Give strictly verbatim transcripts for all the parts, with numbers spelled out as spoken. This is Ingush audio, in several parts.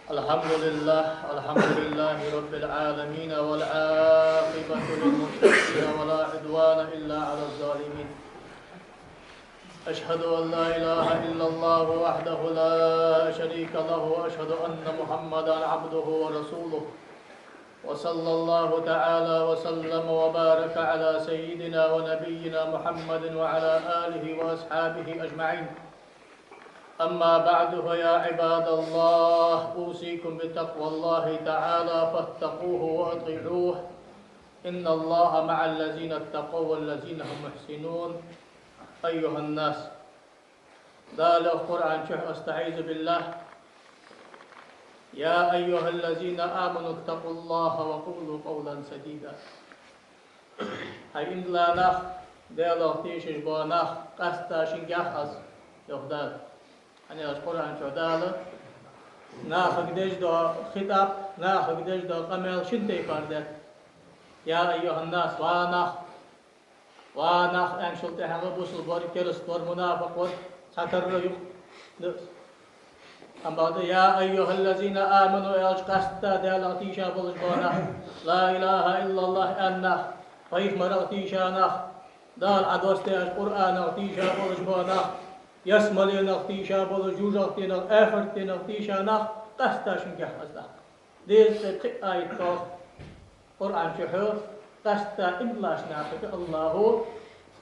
الحمد لله، الحمد لله رب العالمين، والعاقبة للمتقين، ولا عدوان إلا على الظالمين. أشهد أن لا إله إلا الله وحده لا شريك له، وأشهد أن محمدا عبده ورسوله. وصلى الله تعالى وسلم وبارك على سيدنا ونبينا محمد وعلى آله وأصحابه أجمعين. أما بعد، فيا عباد الله، أوصيكم بتقوى الله تعالى، فاتقوه وأطيعوه. إن الله مع الذين اتقوا والذين هم محسنون. أيها الناس. Дала йоах Къуръан чу, أستعيذ بالله: يا أيها الذين آمنوا اتقوا الله وقولوا قولا سديدا. ХӀай ийман дилла нах, Далах тешаш бола нах, къаьстта шунгахьа аз, йоах Дала. ХӀана аьлча Къуръан чу Дала нахага деш дола хитӀаб, нахага деш дола къамаьл шин тайпара даьд. يا أيها الناس, ва нах, ва нах, аьнначул тӀехьагӀа бусалба вар, кераста вар, мунафикъ вар, цхьатарра юкъе да из. Амма баӀда, يا أيها الذين آمنوا аьлча, къаьстта Далах тийша болаш бола нах, لا إله إلا الله аьнна нах, пайхамарах тийша нах, Дала Ӏодоссадаь Къуръанах тийша болаш бола нах, ялсмаленах тийша болаш, жожагӀатенах, ахартенах тийша нах, къаьстта шунгахьа аз, йоах. Дезткъеи пхи аят доагӀа Къуръан чу, къаьстта ийман диллача нахага АллахӀа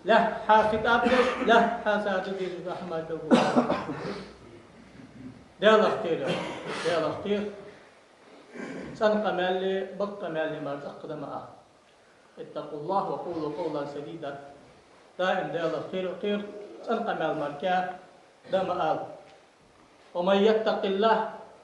лаьттахьа хитӀаб деш, лаьттахьа царна де дезаш дола хӀамаш белгалдаьд. Далах кхера, Далах кхера. ЦӀена къамаьли бакъ къамаьли мара цӀаккха да ма ала. اتقوا الله وقولوا قولا سديدا. Даим Далах кхера, кхера, цӀена къамаьл мара кхы да ма ала. ومن يتق الله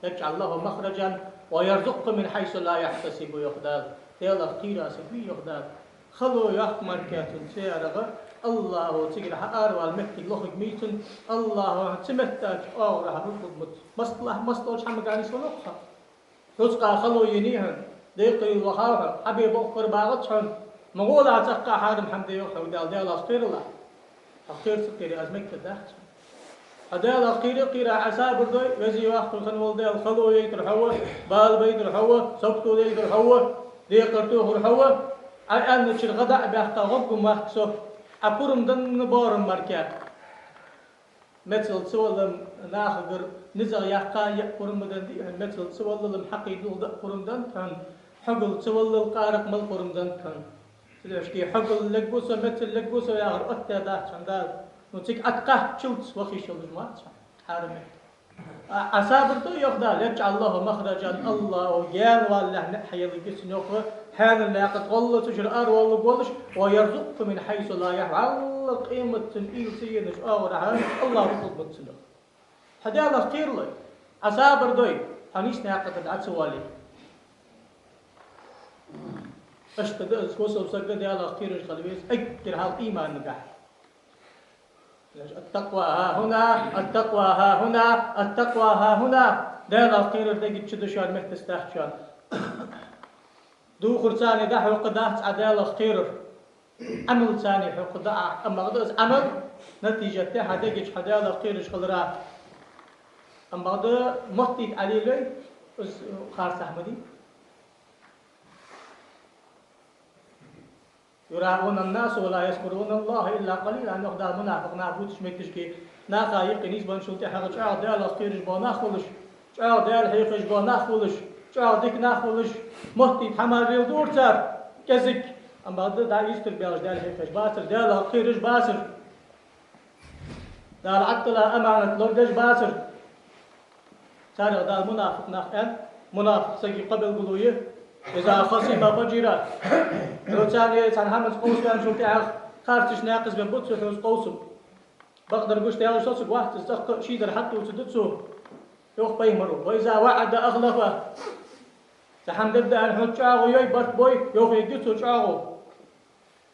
يجعل له مخرجا ويرزقه من حيث لا يحتسب, йоах Дала. Далах кхийра саг вий, йоах Дала, хало йоккха мара кхы цунна царех, АллахӀа цигара хьааравала моттиг лохаргвий цунна, АллахӀа цу меттача оагӀорахьа рузкъа лургва цунна. Массалахь, массадолча хӀамагахьа нийсвеннав хьо. Рузкъа хало еннай хьона, декхарийла вахав хьо, хьабе боккхар багӀац хьона, ма гӀолахь цӀаккха хьарам хӀама де, йоах хьога Дала, Далах кхералахь. Хьо кхера ца кхере, аз мегаргдац хьона. Хьо Далах кхийра, кхийра Ӏа сабар дой, веза-воккха хинна вола Дала хало яйтар хьо ва, бала байтар хьо ва, сагото дайтар хьо ва, декхар тохар хьо ва, Ӏа аьнначура гӀа дӀа а баьккха гӀоргвац со, Ӏа пурам денна боарам мара кхы. Мецал ца валлалца нахагара низагӀа яккха а пурам ма деннадий хьона, мецал ца валлалца хьакхий дулх даа пурам деннад хьона, хьогал ца валлалца къаракъ мала пурам деннад хьона. Цудухьа хьогал лергва со, мецал лергва со яхар оттадаьдац хьона Дала. Ну, цига Ӏа тӀакхаччалца ваха йиш йолаш ма вац хьо хьарам метте. Ӏа, Ӏа сабар дой, йоах Дала, يجعل له مخرجا, АллахӀа гаьна валалехь ниӀ хьаелларгья цунна, йоах, хьанал наькъа тӀа гӀолла цу чура аравоалларгволаш, ويرزقه من حيث لا يحتسب, вӀалла къематдийнахьа ийла ца еннача оагӀорахьа АллахӀа рузкъа лургва цунна. Хьо Далах кхералой, Ӏа сабар дой, хьо нийса наькъа тӀара дӀа ца воале. Иштта да из, фусам саг Далах кхераш хила веза, эггара хьалха иманагахьа. التقوى ها هنا، التقوى ها هنا، التقوى ها هنا. Далах кхерар дега чу да шоана, меттаца дац шоана. Духарца дӀахьокхаргдац Ӏа Далах кхерар. Ӏамалца хьокхаргда Ӏа, амма баӀда из Ӏамал натижат да хьа дега чу хьо Далах кхераш хилара. Амма баӀда моттийта Ӏалелой, из харцахьа ма дий. يراءون الناس ولا يذكرون الله إلا قليلا, йоах Дала, мунафикъ нах бувцача метташка, наха юкъе нийсбенначул тӀехьагӀа чӀоагӀа Далах кхераш бола нах хулаш, чӀоагӀа Дала хьехаш бола нах хулаш, чӀоагӀа дика нах хулаш, моттийта хӀамаш леладора цар, кӀезига, амма баӀда дӀа юстара баьлча Дала хьехаш бацар, Далах кхераш бацар. Дала Ӏаттала аманат лорадеш бацар. Царех Дала мунафикъ нах аьннад, мунафикъ сага кхо белгало я: إذا خصم فجر. Хьоца цхьан хӀаманца къовсаваьнначул тӀехьагӀа харцача наькъа тӀа бергба цо хьоца къовсам. Бакъдар гуш далаш соцаргвац из, цӀаккха шийдар хьатӀадувцаргда цо, йоах пайхамаро. وإذا وعد أخلف. Цхьа хӀама дергда аьнна хьоца чӀоагӀо йой, барт бой, йохаергья цо чӀоагӀо.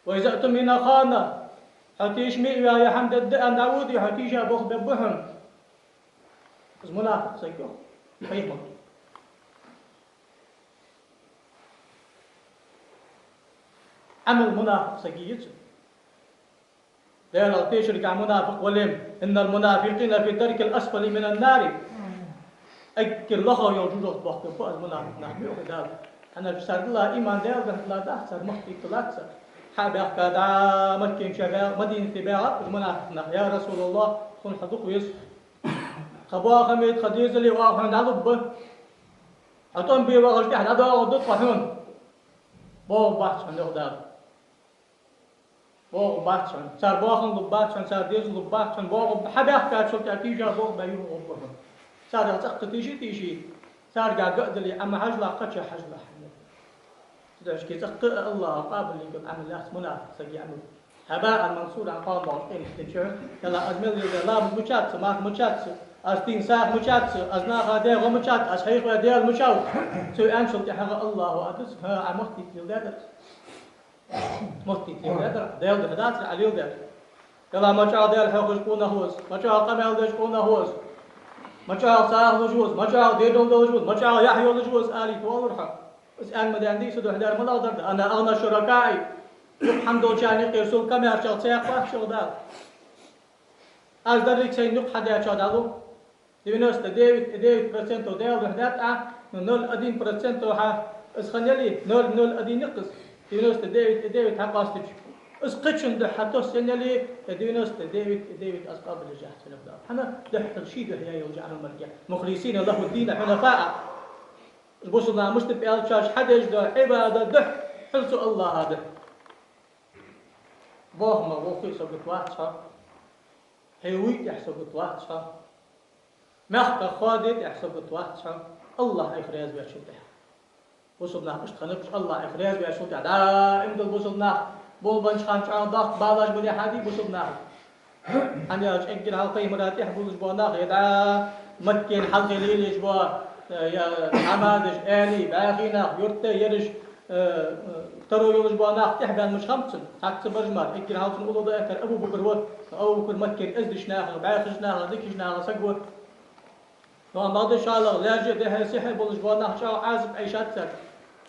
وإذا اؤتمن خان. Хьо тешаме а ваь, ер хӀама дергда аьнна дӀаводе, хьо тийша болх бергба хьона. Из мунафикъ саг я, йоах пайхамаро. Ӏамал мунафикъ сага я цун. Далах тешаргахьа мунафикъ вале-м, إن المنافقين في الدرك الأسفل من النار. Эггара лохагӀа йола жожагӀате бохкаб аз мунафикъ нах, йоах Дала. ХӀана аьлча цар дилла иман Даьла духьа дилла дац цар, мохк тӀа тиллад цар. Хьа баьхка дӀа Маккан чу баьгӀа, Мадинате баьгӀа уж мунафикъ нах: «Я РасулаллахӀ, тхона хьо дукха веза. Тха бахам, тха дезал оаха хьона дӀалургба. Хьо тӀом бе вахаш тӀехьа дӀадоагӀаргда тхо хьона». «БоагӀаргбац хьона, йоах Дала. БоагӀаргбац хьона. Цар бахам лургбац хьона, цар дезал лургбац хьона. БоагӀа, хьа баьхкачул тӀехьа тийша боагӀа, юха гӀоргба хьона». Царех цӀаккха тийша тийша, царгахьа га а дилле, Ӏа ма хьажалахь, кхычахьа хьажалахь хьона. Цудухьа цӀаккха а АллахӀа къоабалдергдола Ӏамал яц мунафикъ сага Ӏамал. «ХӀабаан мансура», хьакъам боагӀаш къематдийнахьа. Дала аз мел леладаь ламаз мичад са, марха мичад са, аз дийна сагӀа мичад са, аз наха даь гӀо мичад, аз хьехаваь Даьла мичав. Цу аьнначул тӀехьагӀа АллахӀа атас: «ХӀа, Ӏа мохк тӀа тилла даьдар. Мохк тӀа тилла даьдар, Даьла духьа дацар Ӏа леладаьр. Дала ма чӀоагӀа Даьла хьехаш къонах ва из, ма чӀоагӀа къамаьл деш къонах ва из, ма чӀоагӀа сагӀа луш ва из, ма чӀоагӀа дедал долаш ва из, ма чӀоагӀа яхь йолаш ва из», — аьле, тоалур хьо. Из аьнна ма даьннадий, са духьа даьр малагӀа дар да? «أنا أغنى شركائي». Юха хӀама долчарна юкъера сол камаьршал цхьаькха вац, йоах Дала. Аз деррига сайна юкъе хьадаьчоа дӀалу. Девяносто девять и девять процентов Даьла духьа даьд Ӏа, но ноль один процентов хьа из хинна яле, ноль ноль один никъ из, девяносто девять и девять хьакъоастача, из кхычун духьа хьатосса енна яле, девяносто девять и девять аз къоабалъеш яц, йоах Дала. ХӀана? Духхьал ший духьа яь йолча Ӏамал мара. «مخلصين له الدين حنفاء». Бусалба наха мишта пӀелчаш хьадеш да Ӏибадат духьа, хьул цу АллахӀа духьа. Бохама гӀулакхе сагот вац хьо. Хье вуй тӀехь сагот вац хьо. Мехках хоаде тӀехь сагот вац хьо. АллахӀ Ӏайха раьза ваьчул тӀехьа. Бусалба нах иштта хиннаб уж, АллахӀ Ӏайха раьза ваьчул тӀехьа. Даим дол бусалба нах болабеннача хана чӀоагӀа доккха балаш бале хьадий бусалба нах. ХӀана аьлча эггара хьалха пайхамара тӀехьа болаш бола нах, е дӀа Маккан хьалхе лелаеш бола, э, е Ӏамадаш, аьлий, бӀаьхий нах, юртда ераш, э, э, таро йолаш бола нах тӀехьа баьннача хана цун, цхьацца барж мара, эггара хьалха цун уллув даийтар Абу Бакр ва, Абу Бакр Маккан эздийча нахах, бӀаьхийча нахах, дикача нахах саг ва. Но ма дий шоллагӀа, лаьржа а, дехьа а, сехьа а болаш бола нах чӀоагӀа Ӏазап Ӏайшад царга.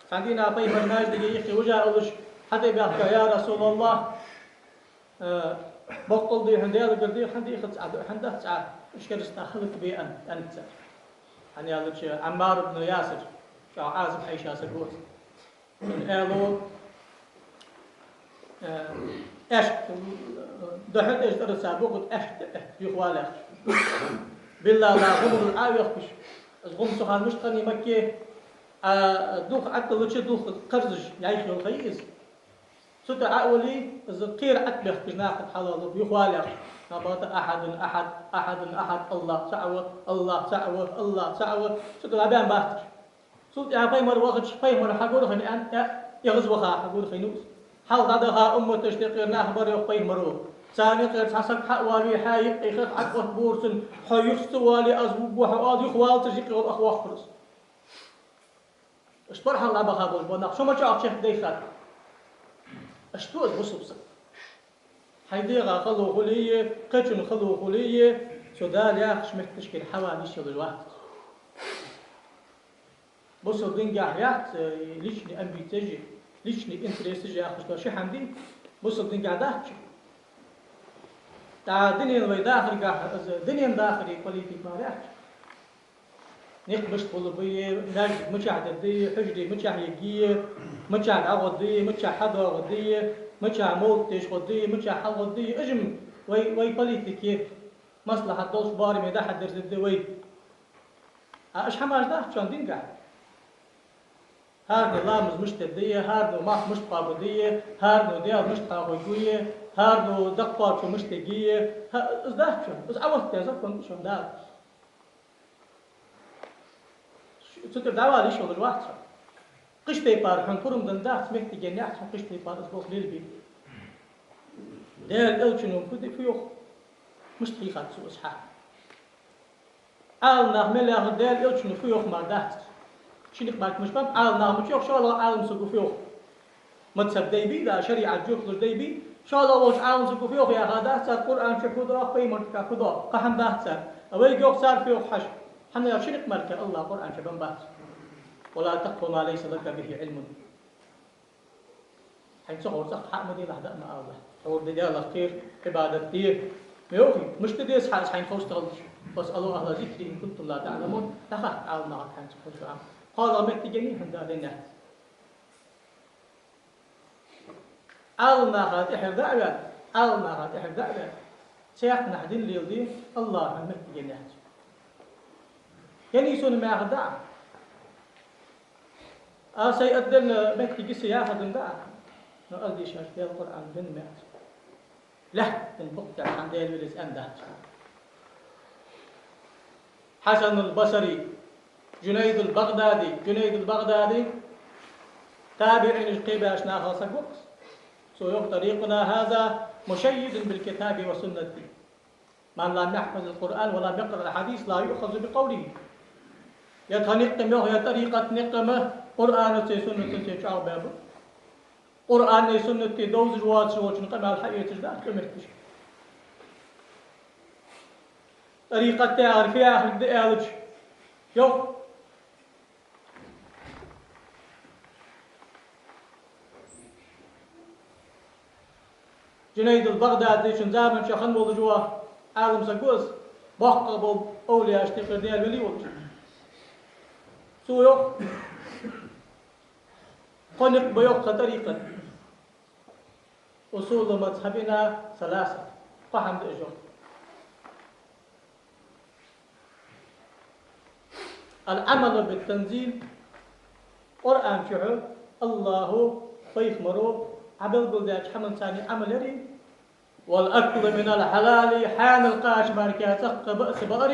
Цхьан дийнахьа пайхамар маьждиге йиххе, вижа а уллаш, хьатӀабаьхка: «Я РасулаллахӀ, э, боккъал дий хьона, Даьлагара дий, хӀана дийхац Ӏа, хӀана дац Ӏа уж кераста нах хӀалакбе?» — аьнна, аьннад цар. ХӀана аьлча Ӏаммар ибн Ясир чӀоагӀа Ӏазап Ӏайша саг ва из. Цун аьлар, э, аьшк, э, духьал деш тӀара ца боху, аьшк тӀа юхавала яхаш. Биллала гӀумрал Ӏа а вехкаш, из гӀум цу хана мишта хиннай Макке, а, дулх Ӏатталуча дулх кхарзаш яйх йолхай из. Цу тӀа Ӏа а вале, из кхера Ӏатта бехкаш наха тӀа хьалалу, юхавала яхаш. Набата: «أحد أحد، أحد أحد، АллахӀ цаӀ ва, АллахӀ цаӀ ва, АллахӀ цаӀ ва». Цу тӀа дӀабаьнна бац уж. Цул тӀехьа пайхамар вахача, пайхамар хьагур хиннай аьнна, э, эгӀазваха хьагур хиннай из. Хьалха дӀадаха умматашта юкъера нах бар, йоах пайхамара. Царна юкъера цхьа саг хьа а вале, хьа юкъе хих Ӏатта оттабора цунна, хьо юха ца вале, аз вувргва хьо, оал, юхавалацар юкъе оал, ах вохкар из. Иштта бар хьалха дӀабаха болаш бола нах, шо ма чӀоагӀа чехка дайхад. Иштта ва из бусалба саг. Хьай дегӀа хало хуле а, кхычун хало хуле а, цу Дала яхача метташкара хьавала йиш йолаш вац. Бусалба дингахьа яц, э, личный амбицеш, личный интересаш яхаш дола ши хӀама дий, бусалба дингахьа дац. ТӀа дунен вай дахаргахьа, из дунен дахаре политика мара яц. Никъ мишта хуларгба, маьждиг мичахьа дергда, хьужаре мичахьа ергья, мичахьа дӀагӀоргда, мичахьа хьадоагӀаргда, мичахьа мовлат дешаргда, мичахьа хьалхаргда, уж-м вай, вай политике маслахьат долча бараме дӀахьадерзаргда вай. А уж хӀамаш дац шоана дингахьа. ХӀаране ламаз мишта дергда, хӀаране марха мишта кхоабаргда, хӀаране Даьла мишта хьоахавергва, хӀаране дакъа кхоачо мишта ергья, хӀа-, из дац шоана, из Ӏооттадаь закон да шоана Дала. Цу тӀара дӀавала йиш йолаш вац хьо. Кхыча тайпара хьона пурам деннадац, моттиге яц хьона кхыча тайпара из болх лелабе. Даьла Элчано фу ди-, фу йоах? Мишта хьийхад цо из хьа? Ӏаламнах мел яхар Даьла Элчано фу йоах мара дац. Ши никъ мара мишта ба, Ӏаламнах ма йоах, шоллагӀа Ӏалам саго фу йоах. Мазхаб дай бий, да, шариӀат жоп луш дай бий, шоллагӀа волча Ӏалам саго фу йоах яхаш дац цар, Къуръан чу фу доагӀа, пайхамарагара фу доагӀа, кхы хӀама дац цар. А вайга йоах цар фу йоах хьажа. ХӀана аьлча ши никъ мара АллахӀа Къуръан чу беннабац: «ولا تقف ما ليس لك به علم». Хьайна ца ховр цӀаккха хьа а ма делахь, даа а ма алалахь. Тхьовра де Даьлах кхера, Ӏибадат де. Ма йоахий, мишта деза хьа из хьайна ховш ца хилча? فاسألوا أهل الذكر إن كنتم لا تعلمون. ДӀахатта Ӏаламнаха хьанца хьожа. КхоалагӀа моттиг яний хӀанз дӀа денна яц. Ӏаламнаха тӀехьара дӀа а ваьнна, Ӏаламнаха тӀехьара дӀа а ваьнна, цхьаннахьа дин леладе АллахӀа моттиг яний яц. Яний сона мехка дӀа. Аз сай аддана моттиг я са яхар дӀа. Но аз дийшача Даьла Къуръан денна ма яц. Лаьттан букъ тӀа хьан Даьла велес аьнна дац. Хьасанул Басри, Джунайдул БагӀдади, Джунайдул БагӀдади, табиӀинаш кхебаьча нахах саг ва из. Цо йоах: طريقنا هذا مشيد بالكتاب والسنة. من لم يحفظ القرآن ولم يقرأ الحديث لا يؤخذ بقوله. Ер тха никъ ма йоах, ер тӀарикъат никъ ма Къуръанацеи суннатацеи чӀоагӀа баьб. Къуръанеи суннатеи довзаш воацаш волчун къамаьл хьаэцаш дац къамаьл деш. ТӀарикъат яхар фу яхилга да аьлча, йоах Джунайдул БагӀдадичун заман чу хинна волаш вола Ӏалам саг ва из, боккха бола овлияашта юкъера Даьла вели волаш. Цо йоах: кхо никъ ба, йоах, тха тӀарикъата. أصول مذهبنا ثلاثة. Кхо хӀама да уж, йоах. العمل بالتنزيل. Къуръан чу АллахӀо, пайхамаро Ӏобелгалдаьча хӀаманца Ӏамал яр. والأكل من الحلال. Хьанал кхача мара цӀаккха баа ца баар.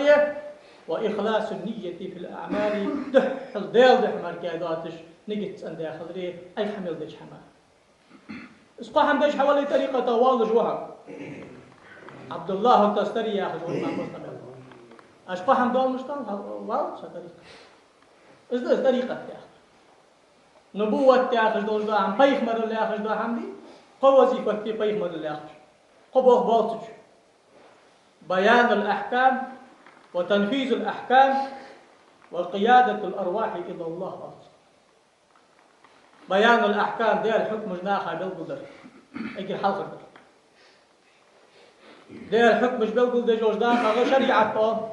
وإخلاص النية في الأعمال. Духхьал Даьла духьа мара доацаш нигат цӀендаь хилар, Ӏайха хьа мел деча хӀаман. Из кхо хӀама деш хьавале тӀарикъата воаллаш ва хьо. ӀабдуллахӀу Тастари яхаш ва имам Муслима. Аш кхо хӀама долаш да, валлахӀи, са тӀарикъат. Из да из тӀарикъат яхар. Нубувват яхаш долаш да хӀама, пайхамарал яхаш да хӀама да, кхо вазифат да пайхамарал яхаш. Кхо болх боацача. بيان الأحكام وتنفيذ الأحكام وقيادة الأرواح إلى الله. بيان الأحكام, Даьла хьукмаш наха белгалдар. Эггара хьалхардар. Даьла хьукмаш белгалдеш йолча дакъа шариӀат оал.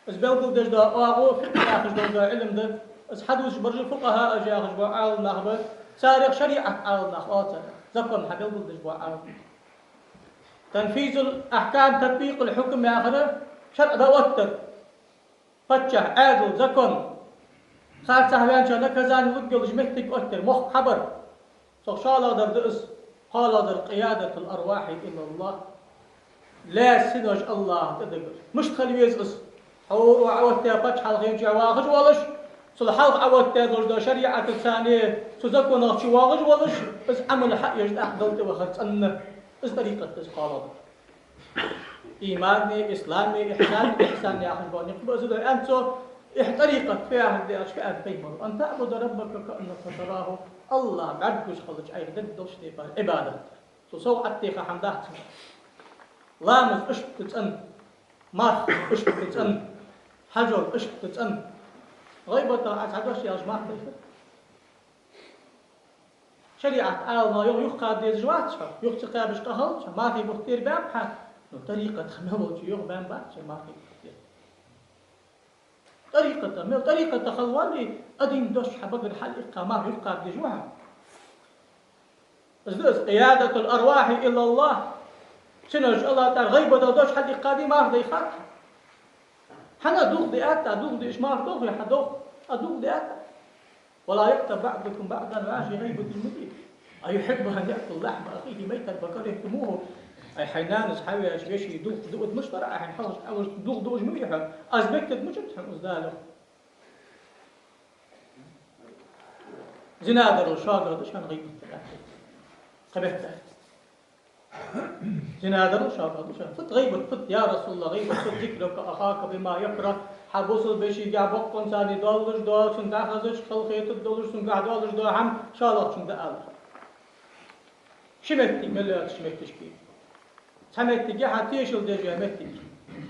Из белгалдеш дола оагӀув фикъхӀ яхаш дола Ӏилма да. Из хьадувцаш бараш фукъахӀаъаш яхаш бола Ӏаламнах ба. Царех шариӀат Ӏаламнах оал царех. Закон хьа белгалдеш бола Ӏаламнах. تنفيذ الأحكام, تطبيق الحكم яхар шарӀ дӀаоттар. Паччахь, Ӏаьдал, закон, харцахьа ваьнначоа наказани лургйолаш моттиг оттар, мохк хьабар. Цох шоллагӀдар да из, кхоалагӀдар قيادة الأرواح إلى الله. Лаьш синош АллахӀа тӀадигар. Мишта хила веза из? Хьо Ӏооттаяь паччахьалкхен чу вахаш волаш, цул хьалха Ӏооттаяь долаш дола шариӀатаца цхьана, цу законах чу вахаш волаш, из Ӏамал хьаеш тӀаккха Далла тӀа вахар цӀена. Из тӀарикъат да из кхоалагӀдар. Имани, ислами, ихьсани, ихьсан яхаш бола никъ ба из, да аьнна цо, ихь тӀарикъат фу яхар да аьлча, фу аьннад пайхамаро: أن تعبد ربك كأنك تراه. АллахӀ бӀаргагуш хилча Ӏайха дергдолча тайпара Ӏибадат дар. Цу сов Ӏаттеха хӀама дац. Ламаз иштта цӀена, марха иштта цӀена, хьажол иштта цӀена. ГӀийбатах Ӏа цхьа дош аьлча марха дайхар. ШариӀат Ӏалама йоах, юхакхаба дезаш вац хьо, юха ца кхаьбаш къахалац хьо, мархий бутт тӀера баьннаб хьо. Ну, тӀарикъата мел волчо юха баьннабац хьо мархий бутт тӀера. ТӀарикъата мел, тӀарикъата хила вале, а дин дош хьа багара хьалъиккха, марха юхакхаба дезаш ва хьо. Из да из, قيادة الأرواح إلى الله. Синош АллахӀа тӀара гӀийбатах дош хьалъиккха, марха дайхад хьо. ХӀана дулх диад, дулх диаш марха дохий, хьа дох, а дулх диад. ولا يغتب بعضكم بعضا, вӀаший гӀийбаташ ма де. أيحب أحدكم أن يأكل لحم أخيه ميتا فكرهتموه. Ай, хьай нанас хьавеш веший дулх дуад мишта вар, хьайна хьалхашка Ӏовижача дулх дуаш ма вий хьо. Аз меттиг ма чуд хьона из, Дала йоах. Зина дарал шога да шоана гӀийбат дар. Кхы бетта. Зина дарал шога да шоана. Фуд гӀийбат, фуд, я РасулаллахӀ, гӀийбат фуд? ذكرك أخاك بما يكره. Хьа бусалба вешийгахьа боккъонца цунна доаллаш дола, цунга дӀахазача хала хетаргдолаш, цунгахьа доаллаш дола хӀама шоллагӀчунга дӀаалар. Ши моттиг мел йоацача моттигашка. Цхьа моттиг я хьа тешал деш йола моттиг.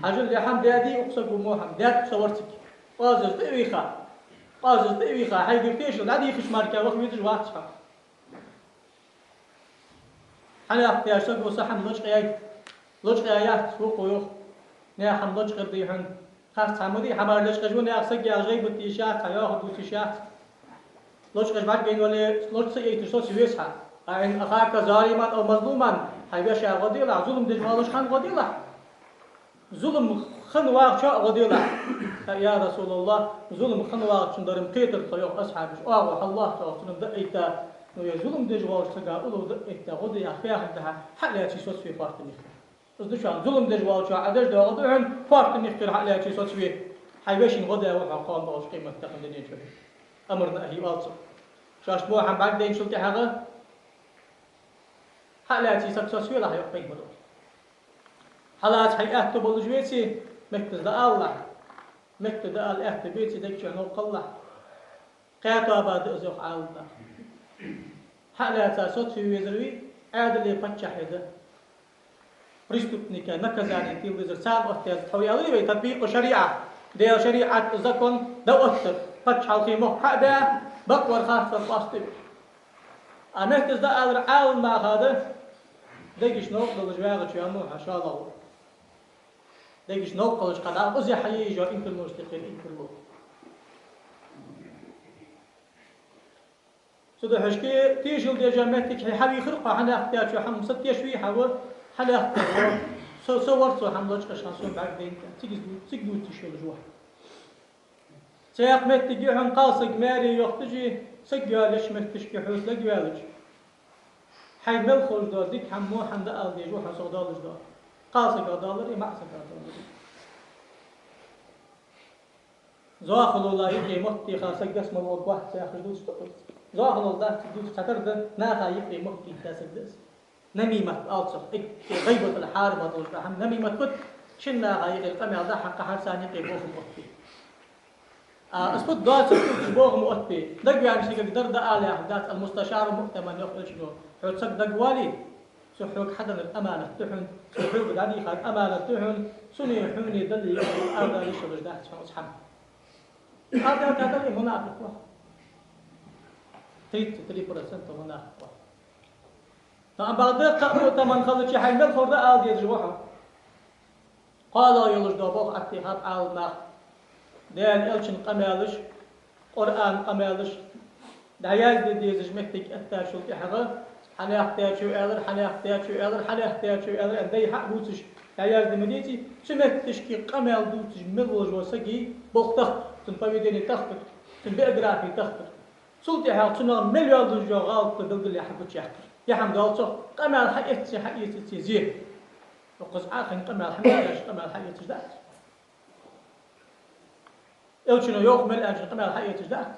Хьажал, ер хӀама даьдий укх саго, во хӀама даьд, со вар цига. Оаз из тӀа а вийха, оаз из тӀа а вийха, хьайгара тешал дӀадийхача мара ваха везаш вац хьо. Хьанах тешал саго са хӀама лочкъаяьй, лочкъаяь яц, вокхо йоах. Наьха хӀама лочкъар дий хьона? Харц хӀама дий, хьа мара лочкъаш ва наьха саг, яхаш, гӀийбат деш яц хьа, йоахар дувцаш яц хьа. Лочкъаш бӀаргадайна вале, лочкъа ца этташ соцаве веза хьа. أعن أخاك ظالما أو مظلوما, хьай вешийга гӀо делахь, зулам деш волча хана гӀо делахь. Зулам хинна вагӀачоа гӀо делахь. Я РасулаллахӀ, зулам хинна вагӀачун дар-м кхетар тхо, йоах асхьабаша. ОагӀув хьаллоац, йоах, цунна дӀаэтта. Ну, е зулам деш волча сага уллув дӀаэтта гӀо де яхар фу яхар да хьа, хьа а лаьце соцаве хӀотта михкара. Из да шоана, зулам деш волчоа Ӏа деш доагӀа да хьона, хӀотта михкара хьа а лаьце соцаве. Хьай вешийна гӀо даь ва хьо кхоана доагӀача къематдийнахьа дунен чу. أمر نهي оал цох. Шоашта мо хӀама бӀаргадайначул тӀехьагӀа хьа а лаьце саг соцавелахь, йоах пайхамаро. Хьалаца хьай аьттув болаш веце, меттаца дӀаалалахь. Меттаца дӀаала аьттув беце, дег чу новкъа хилалахь. Кхетабаьб из, йоах Ӏаламнаха. Хьа а лаьца соцаве везар вий, Ӏаьдала паччахь я да. Преступника наказани тела дезар царна оттадаьд, тхьовра аьлар вай, تطبيق الشريعة. Даьла шариӀат, закон дӀаоттар. Паччахьалкхе мохк хьа а баь, бакъвар, харцвар къоастадеш. А меттаца дӀаалар Ӏаламнаха да, дег чу новкъа долаш вагӀача ваьннав хьо, шоллагӀа ва. Дег чу новкъа хилча кхы дӀа укхаза хьае езаш йола инкарлонаш тӀехьара инкарло. Цудухьа шке тешал деш йола моттиг хьа хьавийхар, кхо хьанехк даьчо хӀама сатеш вий хьа ва, хьанехк даьчо со, со вар цо хӀама лочкъаш хьа сона бӀаргадайна, цига ду-, цига дувца йиш йолаш ва хьо. Цхьаькха моттиг я хьона, кхалсаг маьре йоахийташ, саг йоалаеш моттигашка хьоца дагаваьлча. Хьайна мел ховш дола дика хӀама, во хӀама дӀаала дезаш ва хьо цох долаш дола. Кхалсагах доаллар, маӀа сагах доаллар. Зоахалол юкъе мотт теха саг дас ма вогӀа гӀоттац яхаш дувцаш да-кх из. Зоахалол дац дувцаш, цхьатарра да, наха юкъе мотт теха саг да из. Намимат оал цох, эггара гӀийбатал хьарам долаш да хӀама намимат ва, шин наха юкъера къамаьл дӀа-хьа хьакха, хӀара царна юкъе бохам оттабе. А, из фуд, доацар дувцаш бохам оттабе. Дагаваьннача сагага дар дӀаала яхар дац, المستشار مؤتمن, йоах Элчано. Хьоца саг дагавоале, цо хьога хьаденнар аманат да хьона, цо хьога дӀадийхар аманат да хьона, цунеи хьонеи дале, юкъе арадаьлар, йиш йолаш дац хьона из хӀама. Арадаьлча дале, мунафикъ ва хьо. Тридцать три процента мунафикъ ва хьо. Но амма бакъда кхы а муътаман хилча, хьайна мел ховр дӀаала дезаш ва хьо. КхоалагӀа йолаш дола болх Ӏаттехаб Ӏаламнаха. Даьла Элчан къамаьлаш, Къуръан къамаьлаш дӀаязде дезаш моттиг эттачул тӀехьагӀа, хьанехк даьчо аьлар, хьанехк даьчо аьлар, хьанехк даьчо аьлар, аьнна, дай хьа а бувцаш, дӀаязде ма деций, цу моттигашка къамаьл дувцаш мел волаш вола саг болх тахка, цун поведени тахка, цун биографи тахка. Цул тӀехьагӀа цунах мел йоаллаш йола гӀалат белгалъяь хьагучаяккхар. Е хӀама доал цох, къамаьл хьаэцце, хьаэцац зе. Укхаза Ӏа хайна къамаьл хьа мел даьча, къамаьл хьаэцаш дац. Элчано йоах мел аьнначун къамаьл хьаэцаш дац.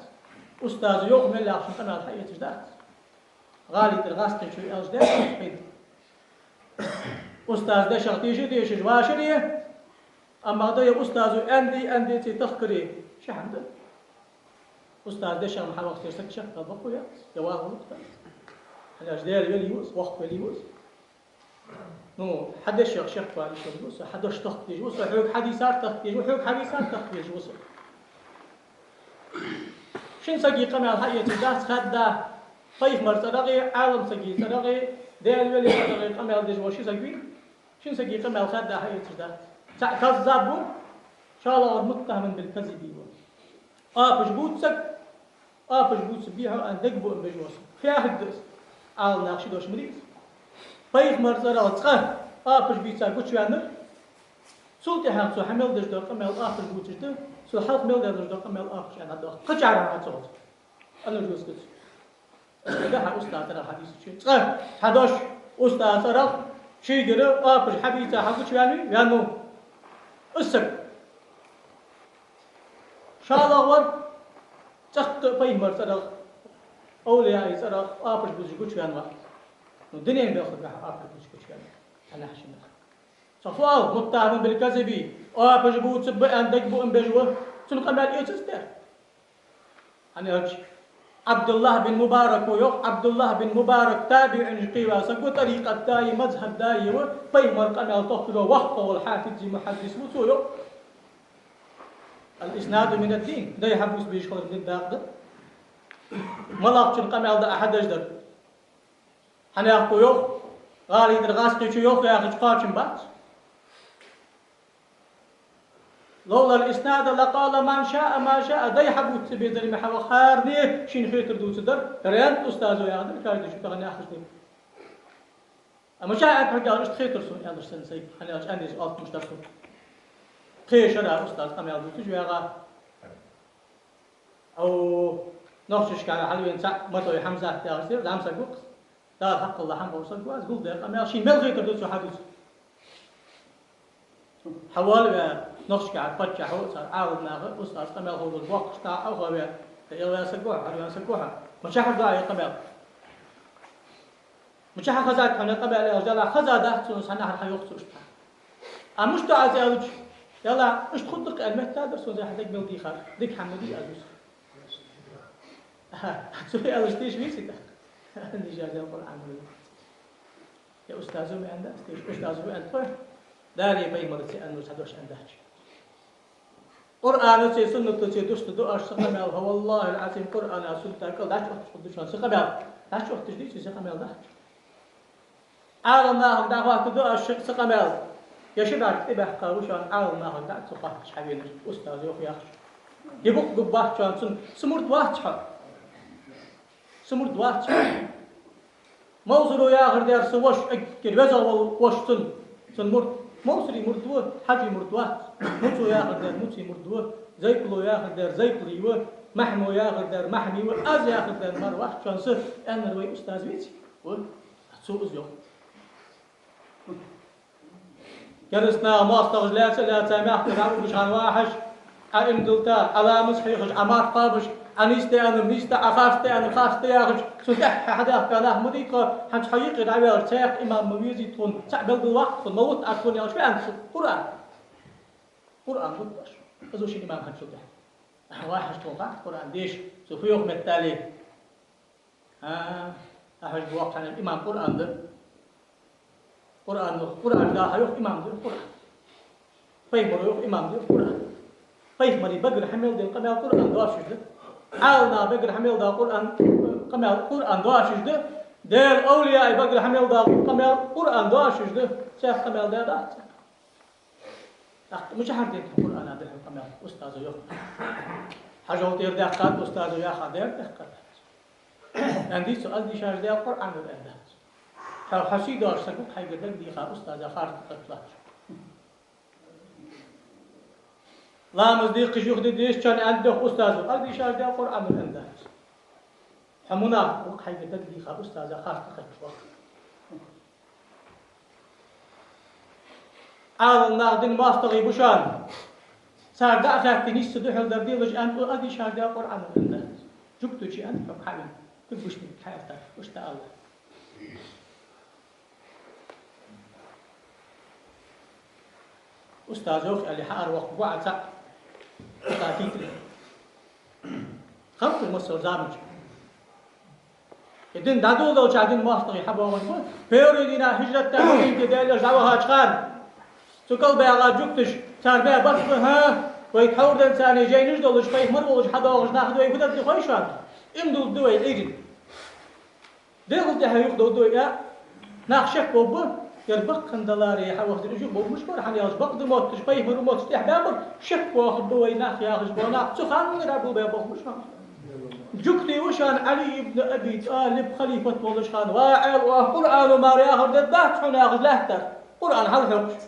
Устазо йоах мел яхачун къамаьл хьаэцаш дац. ГӀалий тӀара гӀазкхийчо аьлча дац хьона. Устаза дешах тийша дешаш вашаре, амма да е устазо аьннадий, аьннадеций тахкаре, ши хӀама да. Устаза дешах ма хьавахсаш саг шек хила бокъо яц, е вагӀа ва устаз. ХӀана аьлча Даьла вели ва из, воккха вели ва из. Ну, хьа дешах шек вала йиш йолаш ва со, хьа дош тохка дезаш ва со, хьога хьадийцар тохка дезаш ва, хьога хьавийцар тохка везаш ва со. Шин сага къамаьл хьаэцаш дац, хадда, пайхамара цӀерагӀа, Ӏалам сага цӀерагӀа, Даьла вели цӀерагӀа къамаьл деш вола ши саг вий, шин сага къамаьл хадда хьаэцаш дац. ЦаӀ каззаб ва, шоллагӀвар متهم بالكذب ва. Оапаш бувц саг, оапаш бувцаб хьо аьнна дегабуам беш ва со. Фу яхилга да из? Ӏаламнаха ши дош ма дий из. Пайхамара цӀерагӀа цкъа оапаш бийца гучаваьннар, цул тӀехьагӀа цо хьа мел деш дола къамаьл оапаш бувцаш да, цо хьалха мел даь долаш дола къамаьл оапаш аьнна дӀадоах. Кхычар хьа цо. Ана жуз кац. Цига хьа устаза цӀерагӀа хьадийцача, цкъа хьа дош устаза цӀерагӀа шийгара оапаш хьабийца хьагучаваьннавий? Ваьннав. Из саг. ШоллагӀвар цӀаккха пайхамара цӀерагӀа, овлияий цӀерагӀа оапаш бувцаш гучаваьнна вац. Ну, дунен белхагахьа оапаш бувцаш гучаваьнна. Хьанахьа шиннахьа. Цо фу оал, متهم بالكذب, оапаш бувцаб аьнна дегабуам беш ва, цун къамаьл эцац те. ХӀана аьлча, Ӏабдуллахь бин Мубарако йоах, Ӏабдуллахь бин Мубарак табиӀинех кхийна саг ва, тӀарикъат даи, мазхӀаб даи ва, пайхамара къамаьл тохкаш вола воккха вола хьафизи мухьаддиси ва цо йоах. الإسناد من الدين, дай хьабувца безаш хилар дина дакъа да. МалагӀчун къамаьл да Ӏа хьадеш дар? Хьанехко йоах, гӀалий тӀара гӀазкхийчо йоах яхача кхоачам бац. لولا الإسناد لقال من شاء ما شاء, дай хьабувца ца безар ма хьа вахарни, шийна хетар дувцадар, рент устазо яхадар, каждый шу тахан яхаш дин. Амма ша аьнна хьога аьлча, иштта хетар сона, аьлар сен сай, хӀана аьлча, аьнна из алт муштар сона. Кхе шера устаз къамаьл дувцаш вагӀа. Ау, Нохчашкара хьалвена цхьа Матой Хьамзат яхаш сир, зӀамсаг ва-кх. Дала хьакхалла хьамхур саг ва, аз гулдаь къамаьл, шийна мел хетар дувцаш хьадувц. Хьавола вай, Нохчашкара паччахьо а, цар Ӏаламнаха, устаз къамаьл ховлар боккхаш тӀа а хьо вай, тӀа эл вай саг ва хьо, хьарвен саг ва хьо. Мичахьара ду Ӏа е къамаьл? Мичахьа хазад хьона къамаьл аьлча, Даьла хаза дац сона, цхьаннахьара хьайоах цо иштта. А мишта аз аьлча, Даьла, иштта хургда-кх аьнна метта дар сона, зехьа дег мел дийхар, дика хӀама ма дий аз из. Аха, цо аьлча тийша вий цига? Дижа дел Къуръан ма дий. Е устазо ма аьннадац, тийша устазо ма аьннад тхо. Далеи пайхамараи ца аьннар цхьа дош аьннадац. Къуръанаца, суннатаца дустаргда оаш са къамаьл, фа валлахӀил-Ӏазим, Къуръана, сунната кӀал дӀачуотташ хургда шоана са къамаьл. ДӀачуотташ дийций са къамаьл дац. Ӏаламнахага дӀахоаттаргда оаш са къамаьл. Е ши бӀарг тӀабаьккха ва шоана Ӏаламнахага дӀа ца хоатташ хьавенар, устаз йоах яхаш. Е букъ гургбац шоана цун, са мурд вац хьо. Са мурд вац хьо. Мовсаро яхар дар са воша, эггара везагӀа вола воша цун, цун мурд. Мовсаре мурд ва, Хьажий мурд вац. Муцо яхар дар Муций мурд ва, Зайпало яхар дар Зайпалий ва, Махьмо яхар дар Махьмий ва, аз яхар дар мара вац шоана са, аьннар вай устаз веций? Ва. Цо из йоах. Кераста наха моастагӀаша лаьца а лаьца, мехкара дӀа а угаш хьан вахьаш, Ӏа иман дилла, Ӏа ламаз хьехаш, Ӏа марха кхоабаш, Ӏа нийса де аьннар нийса да, Ӏа харц де аьннар харц да яхаш, цун тӀехьа хьадаьхка нах ма дий тхо, хӀанз хьо юкъе дӀаваьлча, цхьаькха имам ма везий тхона, цхьаъ белггала ваккха тхона, ма вутта Ӏа тхона аьлча, ваьнна цу Къуръан. Къуръан вутта аша. Из ва шун имам хӀанзчул тӀехьа. Ахьа вахьаш тхона хатта Къуръан деша, цо фу йоах меттел. А, ахьаш боху хьанал имам Къуръан да. Къуръан, Къуръан да, хьа йоах имам да Къуръан. Пайхамар йоах имам да Къуръан. Пайхамаре багара хьа мел даь къамаьл Къуръан доацаш да. Ӏаламнаха багара хьа мел даь Къуръан, къамаьл Къуръан доацаш да. Даьла овлияй багара хьа мел даь къамаьл Къуръан доацаш да. Цхьа къамаьл да дац. ТӀаккха мичахьара дийцад хьона Къуръана духьал къамаьл, устазо йоах. Хьажол тӀера даьккхад, устазо яхад, тӀера даьккхад. Аьннадий цо, аз дийшаш да Къуръан дар аьннадац. Хьо, хьо сий доацаш саг ва-кх, хьайгара дагадеха устаза харц кхеталаш. Ламаз дийхкаш юха де дезачарна аьннад йоах устазо, аз дийшаш да Къуръан дар аьннадац. Хьо мунафикъ ва-кх, хьайгара дагадеха устаза харц кхеталаш. Ӏаламнах дина моастагӀий ба шоана. Цар дӀа а хаьттий, нийсса духьал дар делаш аьннад, аз дийшаш да Къуръан дар аьннадац. Жугтичо аьннад, хьо хьавена. Куьг гуш ник хьаьттар, уж тӀа алла. Устаз йоах аьле, хьаарваккха гу Ӏа цхьаъ. Устаз хийтира. Хантар массо заманчу. Е дин дӀадоладелча дина моастагӀий хьабоагӀаш ба. Первый дийнахьа хӀижрат даь Мадинате Даьла Элча дӀавахача хана. Цу кӀал баьгӀа жугташа, цар баь барт ба, хӀа? Вай тхьовра денз царна жайнаш долаш, пайхамар волаш хьадоагӀаш нах да вай, фу дергда хой шоана? Иман дулларгда вай Ӏуйрийна. ДегӀал тӀехьа юхадовргда вай, а? Нах шек бовргба, ер баккхандаларе хьавахар, уж юха бовргбаш бара, хӀана аьлча бакъда мотташ, пайхамар мотташ тӀехьа баьбар, шек боахаргба вай нах яхаш бола нах цу ханнара гулбаь бохаб шоана. Жугтий ва шоана Ӏали ибн Аби ТӀалиб халифат волаш хана, ва Ӏаьла, оаха Къуръано мара яхар дергдац хьона яхаш лаьттар. Къуръан хьалхьокхаш.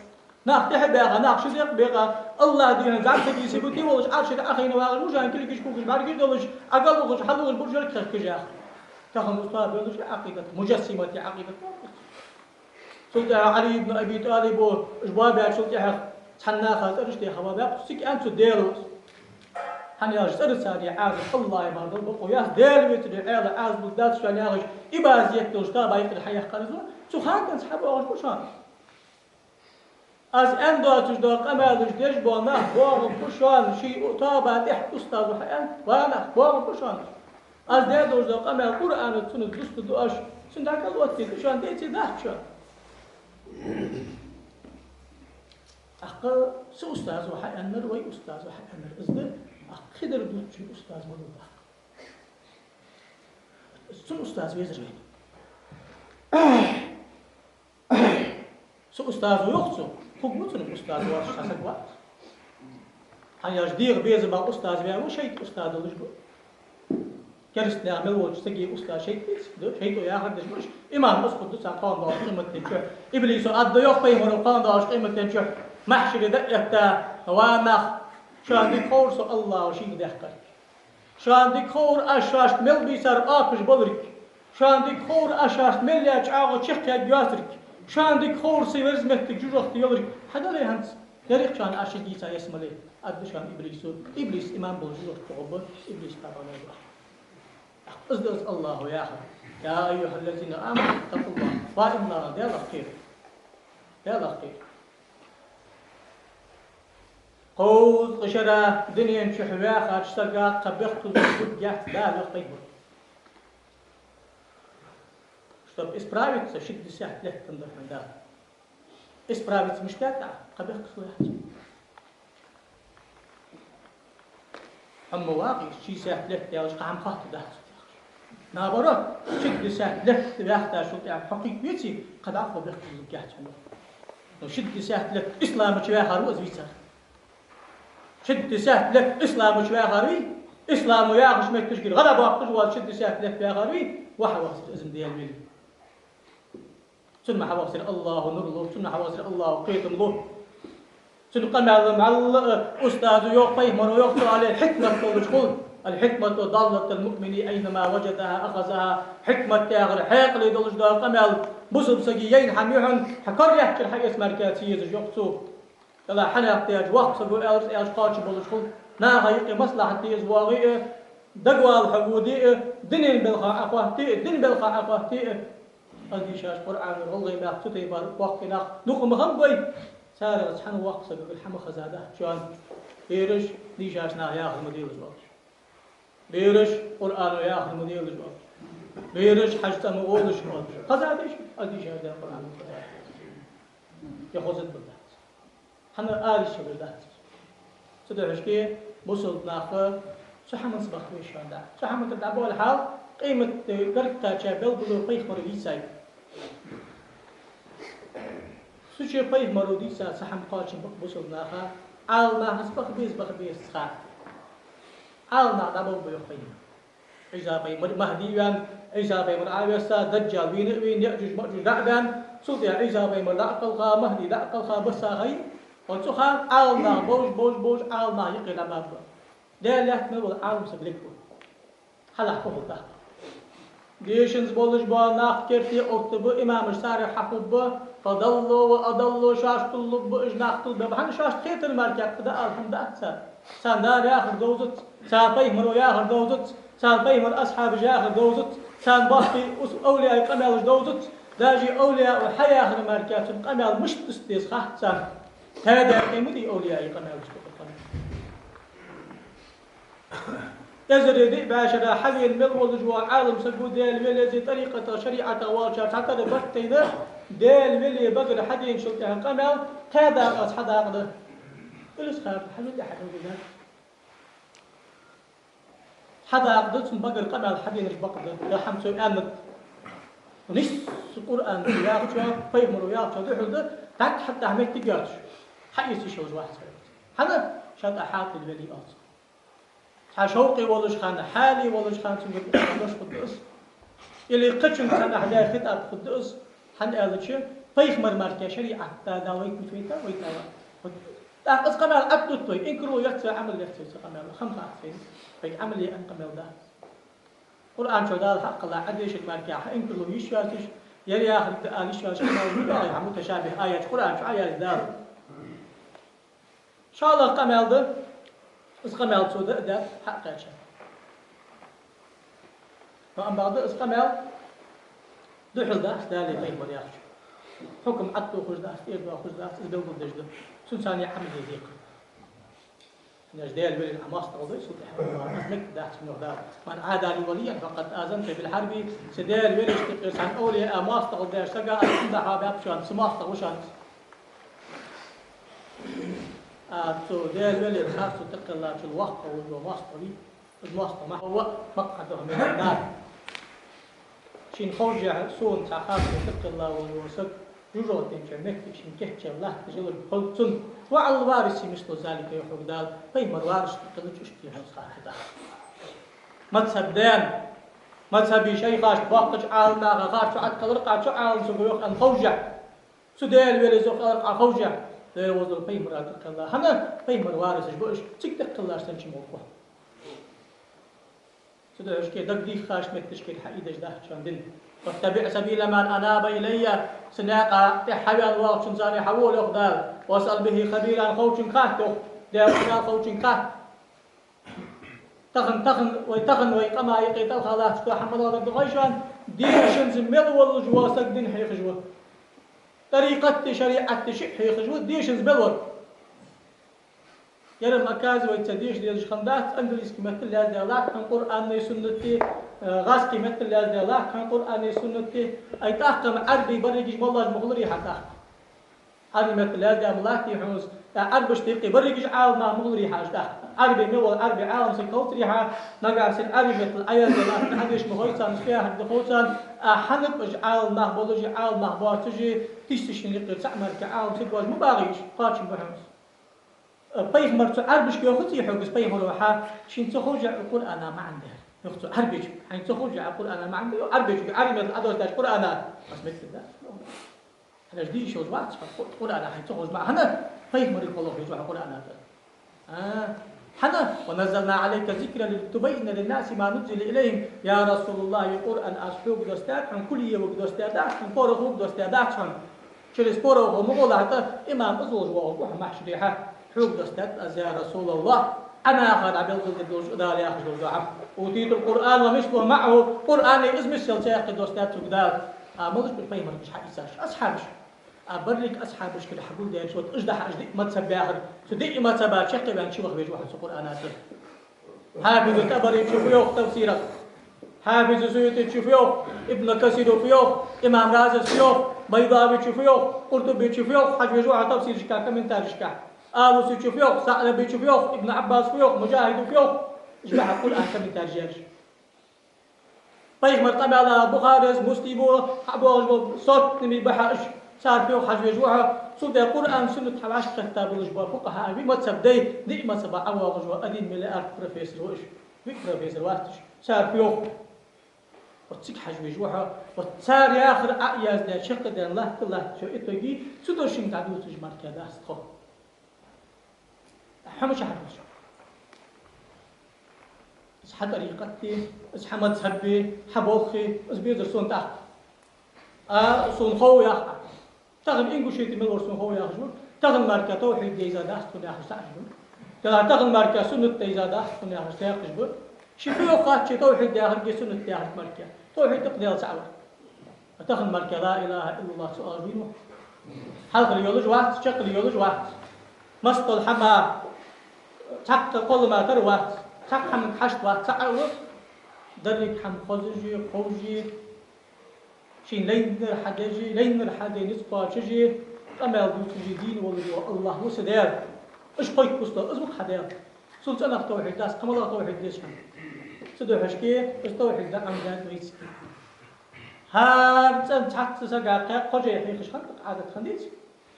Нах тӀехьа баьха, нах ши декъа баьха, АллахӀ дийхьа зӀамсага сибате волаш, Ӏарша тӀа Ӏохайна вагӀаш, мужан кулгаш кулгаш бӀаргаш долаш, Ӏагалвухаш, хьалвухаш, буржар кхехкаш яха. Тахан устаз белаш Ӏакъидат, муджассимата Ӏакъидат. Цул тӀехьа Ӏали ибн Аби ТӀалибо уж боабаьчул тӀехьа цхьан наха цӀераш теха боабаьб, цига аьннад цо Даьла ва. ХӀана аьлча цӀерца царна Ӏазап АллахӀа мара дала бокъо яц, Даьла вецаре Ӏаьла Ӏазап лургдац шоана яхаш, ибазет долаш тоба юкъера хьаяьккхар из ва, цу ханнахьа хьабоагӀаш ба шоана. Аз аьнна доацаш дола къамаьлаш деш бола нах боагӀаргба шоана, ший тоба тӀехьа устазо хьааьнна, ва нах, боагӀаргба шоана. Аз даь долаш дола къамаьл Къуръанаца, суннатаца дустаргда оаш, цунна дӀакӀал оттийта шоана, деций дац шоана. ТӀаккха са устазо хьааьннар, вай устазо хьааьннар из да, тӀаккха кхыдар дувцачун устаз ма дий тӀаккха. Цун устаз везар вайна. Са устазо йоах цо, хӀама ма цунах устаз вац, цхьа саг вац. ХӀана аьлча дегӀа безам ба устаз ваь ва, шайтӀа устаз долаш ба. Кераста наьха мел волча сага устаз шайтӀа дац, да, шайтӀо яхар деш ба уж. Имам ас хургда царна кхоана доагӀача къематдийнахьа. Иблисо аргда йоах пайхамаро кхоана доагӀача къематдийнахьа, махьшаре дӀаэтта: «Ва нах, шоана дика ховра со АллахӀо шийга даьккхар. Шоана дика ховра аз шоашта мел бийцар оапаш баларг. Шоана дика ховра аз шоашта мел яь чӀоагӀо чакхъяргйоацарг. Шоана дика ховра са верза моттиг жожагӀате йоларг. Хьадале хӀанз, дерригачарна аз шийга ийца ялсмале», аргда шоана Иблисо. Иблис имам болаш жожагӀате тӀа гӀоргба, Иблис кхаба мел ба. Из да из АллахӀо яхар: «يا أيها الذين آمنوا اتقوا الله». Ва иман дилла, Даьлах кхера. Даьлах кхера. Кховзткъа шера дунен чу ваьхача сага кхы бехказло гургьяц Дала, йоах пайхамаро. Чтоб исправиться, шестьдесят лет тӀа дар хьона Дала. Исправиться мишта даьд Ӏа, кхы бехказло яц. Амма вакъа шестьдесят лет яьлча кхы хӀама хатта дац. Наоборот, шестьдесят лет ваьхачул тӀехьагӀа хьо кхы веце, кхы дӀахо бехказло гургьяц хьона. Но шестьдесят лет ислама чу ваьхар ва из вийцар. Шестьдесят лет ислама чу ваьхар вий, ислам яхача метташкара гӀадбоаккхаш вола шестьдесят лет ваьхар вий, ва хьавахсар из Даьла вели. Цунна хьавахсар АллахӀо нур лу, цунна хьавахсар АллахӀо кхетам лу. Цун къамаьл малла а устазо йоах, пайхамаро йоах, цо аьле, хьикмат долаш хул. «الحكمة ضالة المؤمن أينما وجدها أخذها». Хьикмат яхар хьаькъале долаш дола къамаьл. Бусалба сага яйна хӀама я хьона, хьа кара яхачара хьаэца мара ца езаш, йоах цо. Дала хьанах тӀаьхьа воккха саг ва аьлча, аьлча кхоачаш болаш хул. Наха юкъе маслахьат де из воагӀе а, дагавала хьо воде а, дунен балха Ӏохоатте а, дина балха Ӏохоатте а. Аз дийшача Къуръано гӀалгӀай мехка цу тайпара воккхий нах дукха ма хиннабий. Царех цхьан воккха сагагара хӀама хезадац шоана. Бераш дийшача наха яхар ма делаш оалаш. Бераш Къуръано яхар ма делаш оалаш. Бераш хьажцӀа ма гӀолаш оалаш. Хезадий шоана, аз дийшача Даьла Къуръано хезадий? Е хоза да, дац. ХӀана аьлча, шоана дац. Цудухьа бусалба наха цу хӀаманца баха везаш да. Цу хӀаман тӀа дӀаболхьал, къематди гаргга кхаьча белгало пайхамаро дийцай. Цу чу пайхамаро дийца цхьа хӀама кхоачам ба бусалба наха, Ӏаламнахаца баха беза, баха безац ха. Ӏаламнах дӀаболабу йоах пайхамаро. Ӏийса пайхамар, Махьди ваьнна, Ӏийса пайхамар Ӏовесса, Даджал вийна а вийна, Яъжуж-Маъжуж дӀа а баьнна, цул тӀехьагӀа Ӏийса пайхамар дӀа а кхелха, Махьди дӀа а кхелха, бесса ха я. Оцу хана Ӏаламнах бовш, бовш, бовш, Ӏаламнах юкъе дӀабаба. Даьла лаьтта мел вола Ӏалам саг лергва. Хьалха кхухьал тӀаккха. Дешанза болаш бола нах керте оттаргба, имамаш царех хьахургба, فضلوا وأضلوا, шоаш туллургба, уж нах туллургба. ХӀана, шоашта хетар мара кхы дӀаала хӀама дац царна. Царна Дала яхар довзац, царна пайхамаро яхар довзац, царна пайхамара асхьабаша яхар довзац, царна боккхий ус-, овлияй къамаьлаш довзац. Даже овлияо хьаяхар мара кхы цун къамаьл мишта дац деза хац царна. Тадаькъе ма дий овлияй къамаьлаш, дукха къамаьл. Эзари диъ бӀаь шера хьавена мел волаш вола Ӏалам саг ва, Даьла велезе, тӀарикъатах, шариӀатах волчар цхьатарра барт тайна, Даьла веле багара хьаденачул тӀехьагӀа къамаьл кхаь дакъа, цхьа дакъа да. Илисхаба хьажа, хьажа. Цхьа дакъа да цун багара къамаьл хьаденаш бакъ да, я хӀама цо аьннад. Нийсса Къуръано яхачоа, пайхамаро яхачоа духьал да, дӀатта хьатта моттиг йоацаш. Хьаэца йиш йолаш вац. ХӀана? Ша тӀа хьаькъал вели оалаш. Цхьа шовкъе волаш хана, хьале волаш хана цунгара дош хургда из. Или кхычунга цхьаннахьа даь хитӀаб хургда из. ХӀана аьлча, пайхамар мара кхы шариӀат да, да вайта, вайта, вайта. ТӀаккха из къамаьл Ӏаддут вай, инкарло яц вай, Ӏамал яц вай цу къамаьла, хам хац вайна. Вайга Ӏамал яь къамаьл дац. Къуръан чу Дала хьакхелла хьадисаш мара кхы хьа инкарло йиш йоацаш, яр яхар да ала йиш йоацаш къамаьл да, хьа муташабихӀ аяташ Къуръан чу Ӏояздаьд Дала. ШоллагӀа къамаьл да, из къамаьл цо да, да, хьакхаьча. Ва амма бакъда из къамаьл духьал дац Даьлеи пайхамареи яхачоа. Хьукам Ӏаддохаш дац, тӀера доахаш дац, из белгалдеш да. Цунца цхьана Ӏамал е декхар. Наш Даьла велин Ӏа моастагӀал дой, цул тӀехьагӀа аз мегаш дац, мегаш дац. «من عادى لي وليا فقد آذنته بالحرب». Са Даьла велийшта юкъера цхьан овлияа моастагӀал деш сага, аз цунна дӀахьо баьб шоана, са моастагӀа ва шоана. А цу Даьла велера харцо тӀакхеллачул воккха волаш вола моастагӀа вий, из моастагӀа ма хьо ва, مقعده من النار. Шийна ховшшехь сона цхьа харцо тӀакхелла волаш вола саг, Жожагӏатен чу меттигаш шийна кийчъяь латташ хилар хоза цунна. وعلى الوارث مثل ذلك, йоах хьога Дала, пайхамара варисашта хиларах иштта хьона схьахьадаьд. Мазхӏаб даьнна, мазхӏаба шайхашта, боккхача Ӏаламнаха харцо Ӏаткъалар къа цу Ӏалам саго йоах аьнна ховш, цу Даьла велес йоах аьлар къа ховш, Даьла везар пайхамара тӏакхелла. ХӀана? Пайхамара варисаш ба уж, цига тӏакхеллараш санна чу ма гӏоргва. Цудухьа шке дагадеххача метташкара хьаийдеш дац шоана дин. واتبع سبيل من أناب إلي, са наькъа тӏа хьавена воагӏачунца хьавола, йоах Дала. واسأل به خبيرا, ховчунга хатта, йоах. Даьла ховчунга хатта. Тахан, тахан, вай, тахан вай къама юкъе тӏалха латташ дола хӏама малагӏа да хой шоана? Дешанца мел волаш вола саг дин хьехаш ва. Тӏарикъат а, шариӏат а шиъ хьехаш ва, дешанца мел волаш. Яр-м, оказывается, деша дезаш хиннадац, английски меттала яздаь латт хьона Къуръани суннати, э, гӏазкхи меттала яздаь латт хьона Къуръани суннати, ай тӏаккха-м Ӏарбий берригаш моллаш ма хуларий хьа тӏаккха. Ӏарбий меттала яздаь ма латт хьона из, э, Ӏарбашта юкъе берригаш Ӏаламнах ма хуларий хьа уж тӏаккха. Ӏарбий мел вола Ӏарбий Ӏалам саг хиларий хьа, нагахь санна Ӏарбий меттала Ӏояздаь латт, Ӏодеша ма хой царна, уж фу яхар да хов царна, а хьанаб уж Ӏаламнах болаш а, Ӏаламнах боацаш а, тиссача шинна юкъера цаӏ мара Ӏалам саг вож ма багӏий уж, кхоачам ба хьона из. Пайхамара цу Ӏарбашка йоахаций хьога из, пайхамара хьа шийна ца ховш а Къуръана маӏан дар? Йоах цу Ӏарбашка, хьайна ца ховш а Къуръана маӏан дар, йоах, Ӏарбашка, Ӏарбий меттала Ӏодоссадаьча Къуръана. Аз меттиг да. Хьанаш дийшалж вац, хьа Къу-, Къуръана хьайна ца ховш маӏан. ХӀана? Пайхамара кхоллах веза хьо Къуръана тӏа. А, хӏана? ونزلنا عليك الذكر لتبين للناس ما نزل إليهم. Я Расулаллах, из Къуръан аз хьога доссадаьд хьона, кулиевага доссадаьдац хьона, пороховага доссадаьдац хьона. Через порохо ма гӏолахь тӏа, имам из волаш воагӏаргва хьо махьшаре хьа. Хьога доссадаьд аз, я Расулаллах, Ӏа наха дӏабелгалдеш долаш, Дала яхаш дола дуӏа. أوتيت القرآن ومثله معه, Къуръани из миссел цхьаькха доссадаьд сога Дала. А малаш ба пайхамарагаш хьаийцаш? Асхьабаш. А беррига асхьабашкара хьагулдаьлча, вот уж да хьа уж диъ мазхӏаб яхар. Цу диъ мазхӏаба чакхваьнна чуваха везаш ва хьо цу Къуръана тӏа. Хьафиз ТӀабари чу фу йоах тафсирах? Хьафиз СуютӀи чу фу йоах? Ибн Касира фу йоах? Имам Рази фу йоах? Байдави чу фу йоах? Къуртуби чу фу йоах? Хьажа везаш ва хьо тафсирашка, комментаришка. Алуси чу фу йоах? СаӀлаби чу фу йоах? Ибн Ӏаббас фу йоах? Мужахьиди фу йоах? Уж ба хьа Къуръана комментареш яьраш. Пайхамара къамаьла Бухарес, Муслима хьабоагӏаш бола сотни ба хьа уж. Цар фу йоах хьажа везаш ва хьо. Цул тӏехьа Къуръан, суннат хьа вӏашкатта болаш бола фукъахӀаи, мазхӏаб дай, диъ мазхӏаба Ӏовоагӏаш вола один миллиард профессор ва уж. Виъ профессор вац уж. Цар фу йоах. Вот цига хьажа везаш ва хьо. Вот цар яхар Ӏояздаь, чакхдаьнна латта-латта, всё, итоге цу дошинг дӏадувцаш мара дац тхо. Хьо мича хьажа везаш? Из хьа тӏарикъат а, из хьа мазхӏаб а, хьа болх а, из безар сона тӏаккха. А сона хов яхар. Тахан Ингушете мел вар сона хов яхаш ва. Тахан мара тавхьид дайза дац тхона яхаш цаӏ ба. Делахь тахан мара суннат дайза дац тхона яхаш цхьаькхаш ба. Ши фу йоах хац, ши тавхьид яхарга, суннат яхарга мара. Тавхьид тӏаккха Даьла цаӏ вар. Тахан мара ла илахӀа иллаллахӀ цо оалаш вий мо? Хьалхара йолаш вац, чакхара йолаш вац. Массадола хӏама, цхьаккха кхоллама тара вац, цхьаккха хӏаманга хьашт вац, цаӏ а ва. Деррига хӏама хозаш а, ховш а, шийна лайнар хьадеш а, лайнар хьаде низ кхоачаш а, къамаьл дувцаш а дийна волаш вола АллахӀ ва са Даьла. Уж кхойтта бусалба, из ва хьа Даьла. Цул цӏенагӏа тавхьид дац, кхы малагӏа тавхьид деза хьона? Цудухьа шке, из тавхьид да Ӏомадаьд вайцига. ХӀара цӏен цхьацца сага кхаь кхо жай хьехаш хиннад, Ӏадат хиннадеций?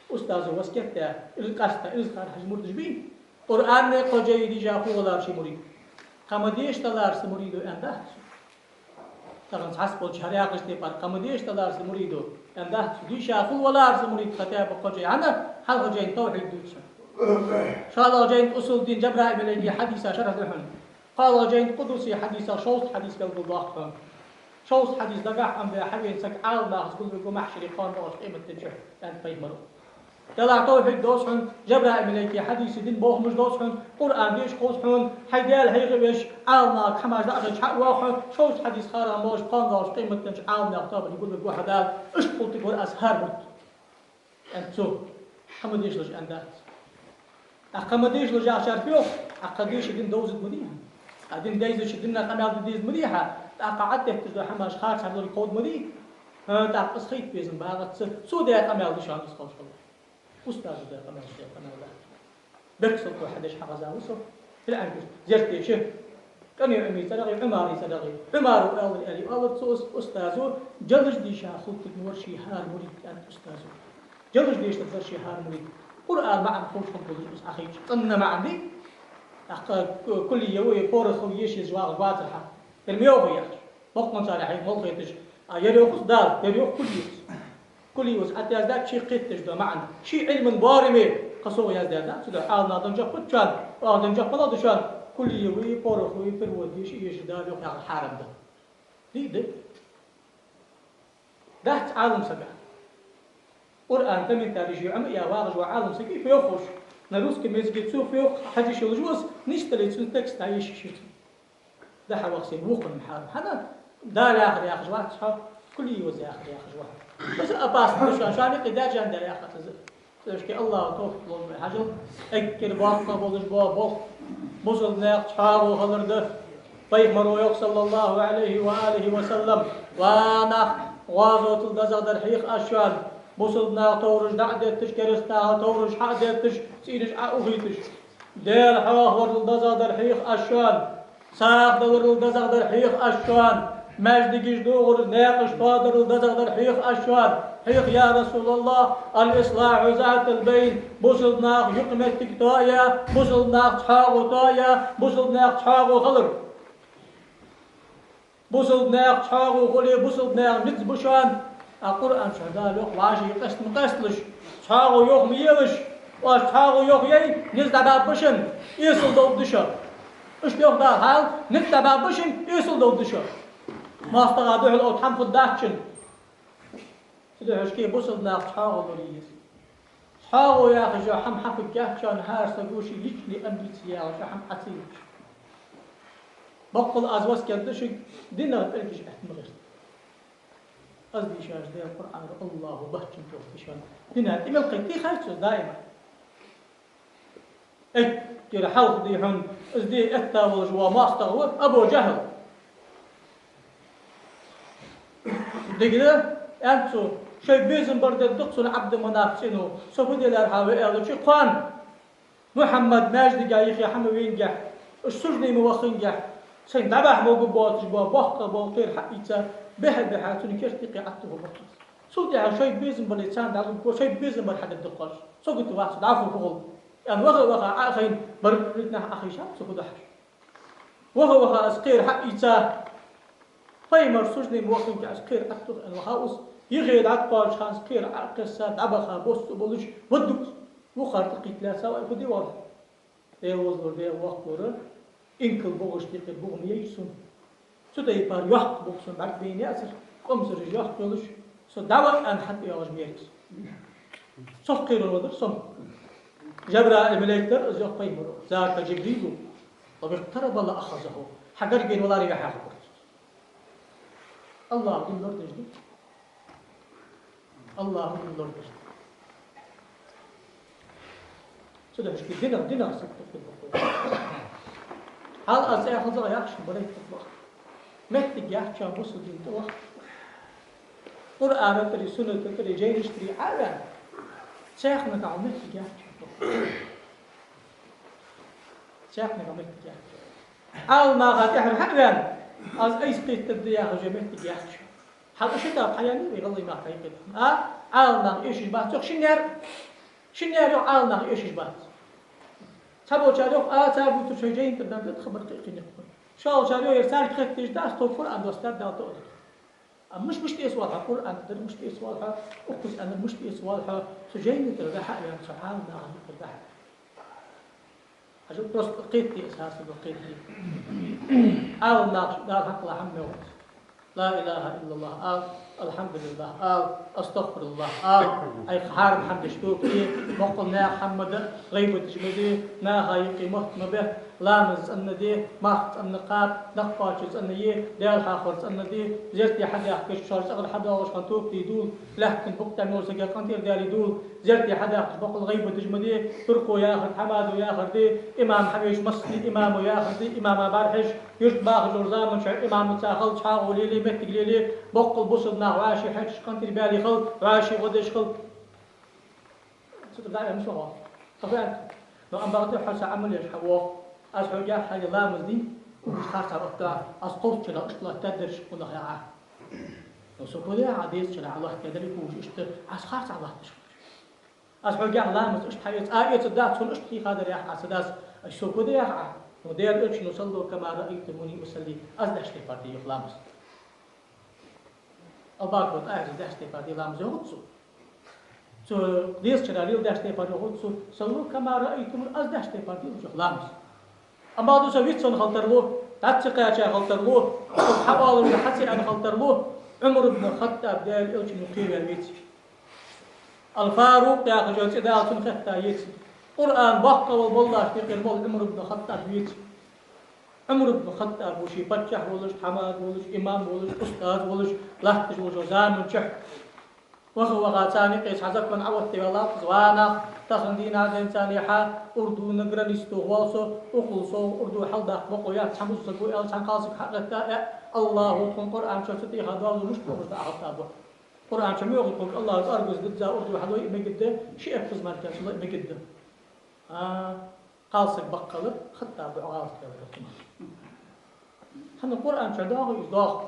Устазо васкет даь, из къаьстта, из хара хьажа мурдаш бий? Къуръане кхо жай дийша хул валар ший мурид. Кхы ма дешдалар са муридо аьннадац цо. Тахан цхьацца болча хьарякхаш тепар кхы ма дешдалар са муридо аьннадац цо. Дийша хул валар са мурид хотя бы кхо жай. Хьана? Хьалха жайна тавхьид дувц хьона. ШоллагӀа жайна усул дин Жабраил малейка хьадиса шархь да хьона. КхоалагӀа жайна къудси хьадисах шовзткъа хьадис белгалдоаккх хьона. Шовзткъа хьадис дагахь Ӏомабаь хьавена саг Ӏаламнахаца гулвергва махьшаре кхоана доагӏача къематдийнахьа, аьннад пайхамаро. Делахь тавхьид доз хьона, Жабраил малейка хьадиса дин бохамаш доз хьона, Къуръан деша ховз хьона, хьай Даьла хьехавеш, Ӏаламнахага хӏамаш дӏа а хилча хьа а воагӏа хьо, шовзткъа хьадис хара а молаш кхоана доагӏача къематдийнахьа Ӏаламнаха тоабане гулвергва хьо Дала, иштта хул тӏа вар аз хӏара мурд. Аьннад цо, кхы ма дешалаш аьннадац. Тӏаккха кхы ма дешалаш яхачар фу йоах? Тӏаккха деша дин довзаргда ма дий хьа? Тӏаккха дин дайзача дина къамаьл де дезаргда ма дий хьа? Тӏаккха Ӏодетташ дола хӏамаш харцахьа долга ховргда ма дий? ХӀа, тӏаккха из хайта безам багӏац, цо даь къамаьл да шоана из ховш хилар. Устазо даь къамаьл, даь къамаьл дац. Бехк саг хьадеш хьагӏаза ва со. Хила Ӏаьргаш зерте ше. КӀанта Ӏумара цӀерагӀа, Ӏумара цӀерагӀа. Ӏумара аьлар, аьлар, аьлар цу ус-, устазо, жалаш дийша хилийтаргвар ший хӀара мурид, аьннад устазо. Жалаш дешаргдар ший хӀара мурид. Къуръан маӀан ховш хинна волаш ус Ӏохайча, цӀена маӀан дий? ТӀаккха Куллия ва, Порохов ва, ешаш вагӀаш вацар хьа. Ер ма йоах яхаш. Боккъонца хьайна мел хеташ. А ер йоах ус Дала, ер йоах Куллия ва. Куллия ва Ӏояздаьд ший кхеташ да маӀан. Ший Ӏилман бараме кхы сога яздаьд, цудухьа Ӏаламнаха дан жоп ба шоана, оаха дан жоп малагӀа да шоана, Куллия ва, Порохов ва, перевод деш, ешаш Дала йоах яхар хьарам да. Дий, дий. Дац Ӏалам сага. Къуръан комментареш е Ӏомаяь вагӀаш вола Ӏалам саг фу йоах ховш. На русском языке цо фу йоах хьажа йиш йолаш ва из, нийсдале цун текст дӀаешаш я цун. Да хьа вахсен вукхун хьал. ХӀана? Дала яхар яхаш вац хьо, Куллия ва яхар яхаш ва хьо. Из опасно да шоана, шоана юкъе даьржа даь яхац из. Цудухьа АллахӀа товфикъ лолда вай хьажал, эггара боккха болаш бола болх бусалба наьха чхьоагӀо хилар да. Пайхамаро йоах, صلى الله عليه وآله وسلم: «Ва нах, гӀазотал дезагӀдар хьех аз шоана, бусалба наха товраш дӀа а детташ, кераста наха товраш хьа а детташ, цӀийраш Ӏоухийташ. Даьла хьоахаварал дезагӀдар хьех аз шоана, сагӀа даларал дезагӀдар хьех аз шоана, маьждигаш дохар, наькъаш тоадарал дезагӀдар хьех аз шоана». Хьех, я РасулаллахӀ, الإصلاح ذات البين, бусалба наха юкъаметтиг тоаяь, бусалба наха чхьоагӀо тоаяь, бусалба наьха чхьоагӀо хилар. Бусалба наьха чхьоагӀо хуле, бусалба наьха низ ба шоана. А Къуръан чу Дала йоах, вӀаший къаста ма къасталаш, чхьоагӀо йоах ма елаш, оаш чхьоагӀо йоах яй, низ дӀабаьб шун, эсала довргда шо. Иштта йоах Дала, хьал, низ дӀабаьб шун, эсала довргда шо. МоастагӀа духьал оцу хӀама хургдац шун. Цудухьа шке бусалба наха чхьоагӀо лорае еза. ЧхьоагӀо яхаш йола хӀама хьафуг яц шоана, хӀара саго ший личный амбици яхаш йола хӀама Ӏоцийраш. Боккъал аз васкет ду шуга, динах пӀелгаш аьтта ма гӀерта. Аз дийшача Даьла Къуръано АллахӀа бахчан тохаш шоана динах тӀа мел кхайкадий, кхайкац даим. Эггара хьалха дий хьона, из де этта волаш вола моастагӀа ва Абу ЖахӀл. Дика, аьннад цо, шоай безам бар дергда-кх сона Ӏабдул-Манаф цӀено, со фу де лаьрхӀа ва аьлча, кхоана Мухьаммад маьждига йихе хӀама венгехь, уж сужуде ма ваххингехь, сайна дӀабахьа могаш боацаш бола боккха бола кхера хьаийца, бехьа-бехьа цун керта юкъе Ӏотохаргба-кх аз. Цул тӀехьагӀа шоай безам бале царна дӀалургва, шоай безам бар хьадергда-кх оаш. Со гуттар вац, дӀахо фу хул, аьнна, ваха-ваха Ӏохайна, барригаш нах Ӏохайша, цо фу дохьаш. Ваха-ваха из кхера хьаийца, пайхамар сужуде ма ваххинге из кхера Ӏотох, аьнна, вахав из. Йихе дӀатӀакхоачача хана из кхера Ӏокхесса, дӀабаха бос цо болаш, ваддуг вухар тӀакхийтта лаьца, вай, фу де воалл хьо? Даьла везалора, Даьла воккхалора, инкал богӀаш тӀехьара бугӀа ма яйй сона. Цу тайпара йоккха бугӀа сона бӀаргабайна яцар, къамсараш йоккха йолаш, со дӀаваха аьнна хьатӀайоагӀаш ма яр из. Цох кхерар вадар со. Жабраил малейк дар из, йоах пайхамаро. «ذاك جبريل، لو اقترب لأخذه». Хьа гаргара валаре ваьхьа хургдар цо. АллахӀа дин лорадеш да. АллахӀа дин лорадеш да. Цудухьа шке динах, динах саг хургдар. Хьал аз цӀаьхха хазагӀа яхаш барайтта баха. Моттиг яц шоана бусалба дина тӀа ваха. Къуръана тӀара, сунната тӀара, жайнашта тӀара Ӏо а ваьнна, цхьаннахьа моттиг яц шоана. Цхьаннахьа моттиг яц. Ӏаламнаха тӀехьара хьа а ваьнна, аз айса кхетаргда яхаш моттиг яц шоана. Хьал уж ши тап хьаяьннай вай гӀалгӀай мехка юкъе. А? Ӏаламнах эшаш бац йоах шиннар. Шиннар йоах Ӏаламнах эшаш бац. Цхьаболчар йоах, а, цар бувцар шоай жайна тӀара дан тӀа хабар кхайкхинехк. ШоллагӀчар йоах, ер царга хетадеш дац, тхога Къуръан доссадаьд Дала тоъал. А мишта, мишта эца воалл хьо, Къуръан тӀара мишта эца воалл хьо, укхаза аьннар мишта эца воалл хьо, цу жайна тӀара ваьхьа а ваьнна, цу Ӏаламнаха юкъера ваьхьа. Хьажал, просто кхетаде, аз хьасагӀа кхетаде. Ӏаламнаха Дала хьакъ ала хӀама мел вац. لا إله إلا الله ала, الحمد لله ала, أستغفر الله ала, Ӏайха хьарам хӀама деш тоба де, боккъал наьха хӀама ма де, гӀийбаташ ма де, наха юкъе мотт ма бе, ламаз цӀена де, мах цӀена кхаба, накха кхоачар цӀена е, Даьла хьоахавар цӀена де, зерате хьадаьхкача, шоаш цӀагӀара хьадоагӀаш хинна тоба де дувла, лаьттан букъ тӀа мел сага къинтӀера даьле дувла, зерате хьадаьхкача боккъал гӀийбаташ ма де, туркхо яхар, хьамадо яхар де, имам хьавеш массане имамо яхар де, имама бӀарахьежа, юрт бахаш йолча заман чухь имамаца хила, чхьоагӀо лелае, моттиг лелае, боккъал бусалба нах вӀаший хьежаш, къинтӀера баьле хила, вӀаший гӀо деш хила. Цу тӀа дӀа а ваьнна со гӀо. Ца хӀанз. Но ам бакъда хьо са Ӏамал еш хьавоагӀа. Аз хьога яхар хьа ламаз дин. Кугаш харцахьа латт, аз кховзткъа шера иштта латтадаьдараш хьона яхь. Но со фу де яхь, дезткъа шера латтадаьдар кугаш иштта, аз харцахьа латташ хилча. Аз хьога яхь ламаз иштта хьаэца, а, эцаргдац хьона, иштта хьийхадар яхь Ӏа, ца дац, аз со фу де яхь Ӏа. Но Даьла Элчано, صلوا كما رأيتموني أصلي, аз даьча тайпара де йоах ламаз. Албакова Тӏахьира даьча тайпара де ламаз йоахац цо. Цо дезткъа шера леладаьча тайпара йоахац цо, صلوا كما رأيتموني, аз даьча тайпара де йоах ламаз. Амма да со вицвенна хила тарлу, дӏа ца кхаьча хила тарлу, хьаоалаш хьа ца аьнна хила тарлу, Ӏумар ибн Хаттаб Даьла Элчано кхеваь веце. Ал-Фарукъ яхаш цӏи дала цунна хетта еце. Къуръан боккха вола моллашта юкъера молла Ӏумар ибн Хаттаб веце. Ӏумар ибн Хаттаб ва ший паччахь волаш, тхьамада волаш, имам волаш, устаз волаш, латташ волча заман чухь. Ваха-ваха царна юкъе цхьа закон Ӏооттаваьлар, ванах, тахан дийнахьа денз царна яхь, урдув награлисту гӏолсо, укхул со урдув хьалдаккха бокъо яц, цхьа бусалба саг ва аьлча, цхьан кхалсага хьаэтта, э, Аллахӏо тхона Къуръан чу цу тӏехьа доазув мишта бохаш да ахалта бу. Къуръан чу мугӏа тхога Аллахӏо цӏаргуз дизза урдув хьалой мегадда, ши эппаз мара кхача лой мегадда. А, кхалсаг баккхалар, Хаттаб духьа гӏалат кхелар. Хьона Къуръан чу доагӏа из доагӏа.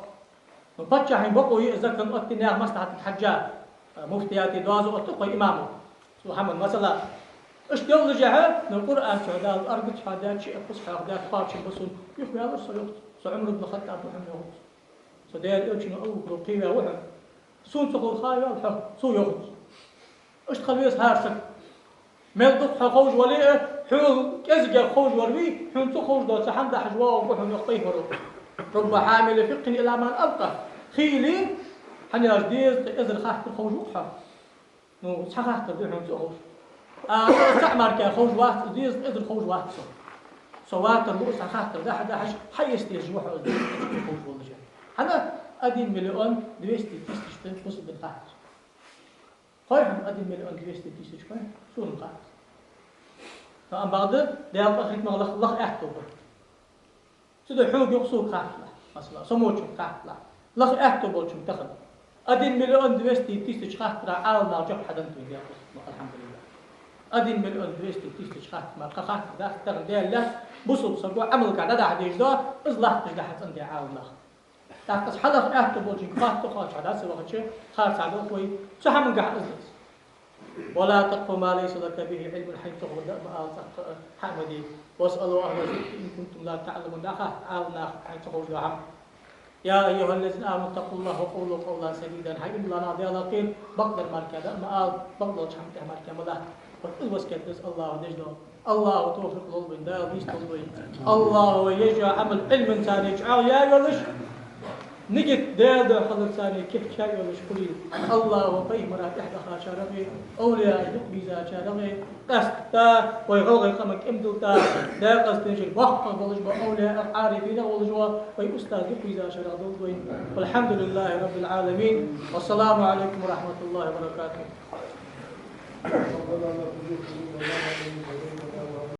Ну, паччахьа бокъо я из закон оттаде яха маслахьат хьажа, а, муфтияте доазув отт укхо имамо. Цу хӏаман масала. Иштта йоллашехь, ну, Къуръан чу Дала аргуц хьадаьча, эппаз хьоахадаьча, кхоачам ба сона, юхаваьлар со йоах. Со Ӏумар ибн Хаттаб ва хьона йоах. Со Даьла Элчано Абу Бакро кхеваь ва хьона. Сона ца ховш ха йоал хьо, цо йоах. Иштта хила веза хӏара саг. Мел дукха хьо ховш вале а, хьога кӏезигагӏа ховш вар вий, хьона ца ховш дола цхьа хӏама дахьаш воагӏаргва хьона йоах пайхамаро. رب حامل فقه إلى من أفقه. Хийла, хӏана аьлча дезткъа эзар хаттар ховш ва-кх хьо. Ну, цхьа хаттар да хьона ца ховш. А, цхьа мара кхы ховш вац, дезткъа эзар ховш вац со. Со ватар ва цхьа хаттар дахьа-дахьаш, хьаэца дезаш ва хьо, дезткъа эзар ховш воллашехь. Хӏана? Один миллион двести тысяч да бусалба дина хаттар. Хой хьона один миллион двести тысяч, хой? Сона хаттар. Амма бакъда, Даьла къахетамах лаха, лаха аьттув ба. Цудухьа хьога юха сога хатталахь, масала, со мочунга хатталахь. Лаха аьттув болчунга тахан. Один миллион двести тысяч хаттара Ӏаламнаха жоп хьаденнад вайна, Даьла къахетамах, алхьамдулиллахӏ. Один миллион двести тысяч хаттар мара кхы хаттар дац тахан Даьла лаьца, бусалба саго Ӏамалга дӏадахьа дезаш да, из латташ да хьа цӏенде Ӏаламнаха. ТӀаккха из хьалаха аьттув болчунга хатта кхоачаш хьа дац вахача, харцахьа долх вай, цу хӀамангахь из да из. ولا تقف ما ليس لك به علم, хьайна ца ховш дола ма ала цӀаккха, хьа ма де. واسألوا أهل الذكر إن كنتم لا تعلمون, дӀахатта Ӏаламнаха, хьайна ца ховш дола хӀама. يا أيها الذين آمنوا اتقوا الله وقولوا قولا سديدا, хӀай иман диллаь нах, Даьлах кхера, бакъдар мара кхы да ма ала, бакъдолча хӀаман тӀа мара кхы ма латт. Вот из васкет да из АллахӀо деш дола. АллахӀо товфикъ лолда вайна, Дала нийсдолда вай. АллахӀо вай еш йола Ӏамал Ӏилманца чӀоагӀа яь йолаш, нигат Даьла духьа хиларца кийчъяь йолаш хулийла. АллахӀо пайхамара тӀехьа дахачарех а, овлияаш дукха бийзачарех а, къаьстта вай гӀалгӀай къаман кӀимдилла, декъаза тешар боккхагӀа болаш бола овлияех, Ӏарифинех волаш вола вай устаз дукха вийзачарех долда вайна. والحمد لله رب العالمين. والسلام عليكم ورحمة الله وبركاته.